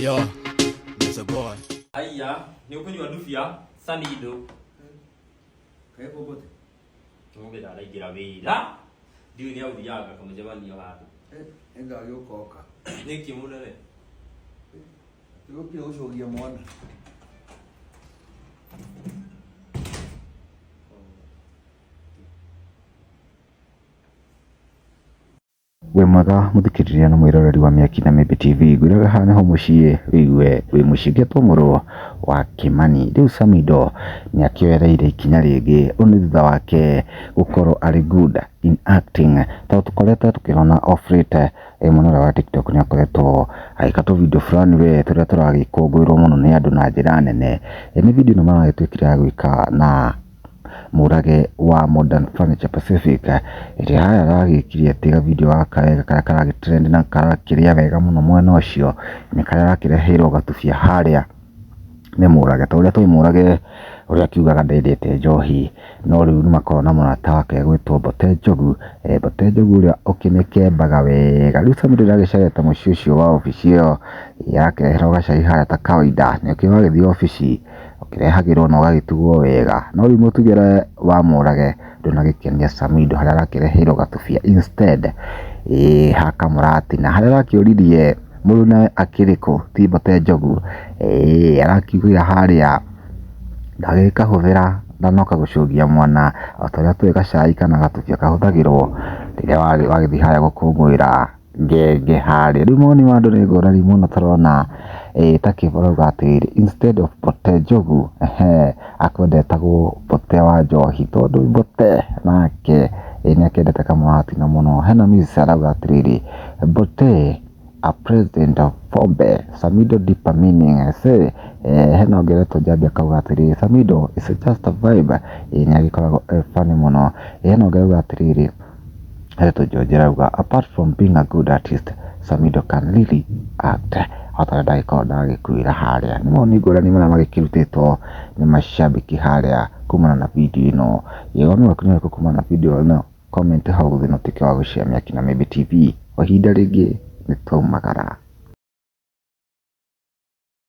Yo, Mr. Boy. Aya, nĩ ũkũnyua ndubia sanindo. Kaĩ popote. Ng'ombe ndaraingĩra wĩra. Ndiũĩ nĩ aũthiaga kamũcemanio handũ. Nĩngagĩũka oka. Nĩkĩ mũnene? Tũgũkire gũcũgia mwana. Wĩ mwega mũthikĩrĩria na mwĩroreri wa Mĩaki na Mĩmbi TV, ngwĩraga haha nĩho mũciĩ wĩigue wĩ mũciĩ ngetwo mũrũ wa Kĩmani. Rĩu Samido nĩ akĩoereire ikinya rĩngĩ, ũũ nĩ thutha wake gũkorwo arĩ good in acting, tondũ tũkoretwo tũkĩona off late mwena ũrĩa wa TikTok nĩ akoretwo agĩka tũ video fulani we tũrĩa tũragĩkũngũĩrwo mũno nĩ andũ na njĩra nene. Nĩ video ĩno maragĩtuĩkire a gwĩka na Mũrage wa Modern Furniture Pacific, ĩrĩa harĩa aragĩkire atĩ ga video gaka wega karĩa karagĩ trend na karakĩrĩa wega mũno mwena ũcio, nĩ karĩa arakĩreheirwo gatubia harĩa nĩ Mũrage. Ta ũrĩa tũĩ Mũrage ũrĩa akiugaga ndendete njohi, no rĩu nĩ makoragwo na mũrata wake ũgwĩtwo Mbote Njogu, Mbote Njogu ũrĩa ũkĩmĩkembaga wega. Rĩu Samidoh ndagĩcerete mũciĩ ũcio wa obici ĩyo, arakĩreherwo gacai harĩa ta kawaida, nĩkĩo wagĩthiĩ obici ũkĩrehagĩrwo na ũgagĩtugwo wega. No rĩu mũtugĩre wa Mũrage ndũnagĩkenia Samidoh harĩa arakĩreheirwo gatubia instead ĩĩ ha kamũratina. Harĩa arakĩũririe mũrunawe akĩrĩ kũ ti Mbote Njogu, ĩĩ arakiugire harĩa ndagĩkahũthĩra ndanoka gũcũgia mwana o ta ũrĩa tũĩ gacai kana gatubia kahũthagĩrwo rĩrĩa wagĩthiĩ harĩa gũkũngũĩra ngenge harĩa. Rĩu mawoni ma andũ nĩ ngũrani mũno tũrona ta Kĩbo arauga atĩrĩrĩ, instead of Mbote Njogu, akwenda etagwo Mbote wa njohi, tondũ Mbote nake nĩ akĩendete kamũratina mũno. Hena Mrs arauga atĩrĩrĩ, Mbote a president of Pombe, Samido deeper meaning, say, hena ũngĩ ũretwo Njambi akauga atĩrĩrĩ, Samido is just a vibe, nĩ agĩkoragwo e funny mũno. Hena ũngĩ arauga atĩrĩrĩ, Etwo George arauga apart from being a good artist, Samido can really act. O ta ũrĩa ndagĩkorwo ndagĩkwĩra harĩa. Nĩ mawoni ngũrani marĩa magĩkĩrutĩtwo nĩ macambĩki harĩa kumana na video ĩno. Woni waku nĩ ũrĩkũ kumana na video ĩno? Comment hau thĩ na ũtuĩke wa gũ share Mĩaki na Mĩmbi TV. O ihinda rĩngĩ nĩ twaumagara.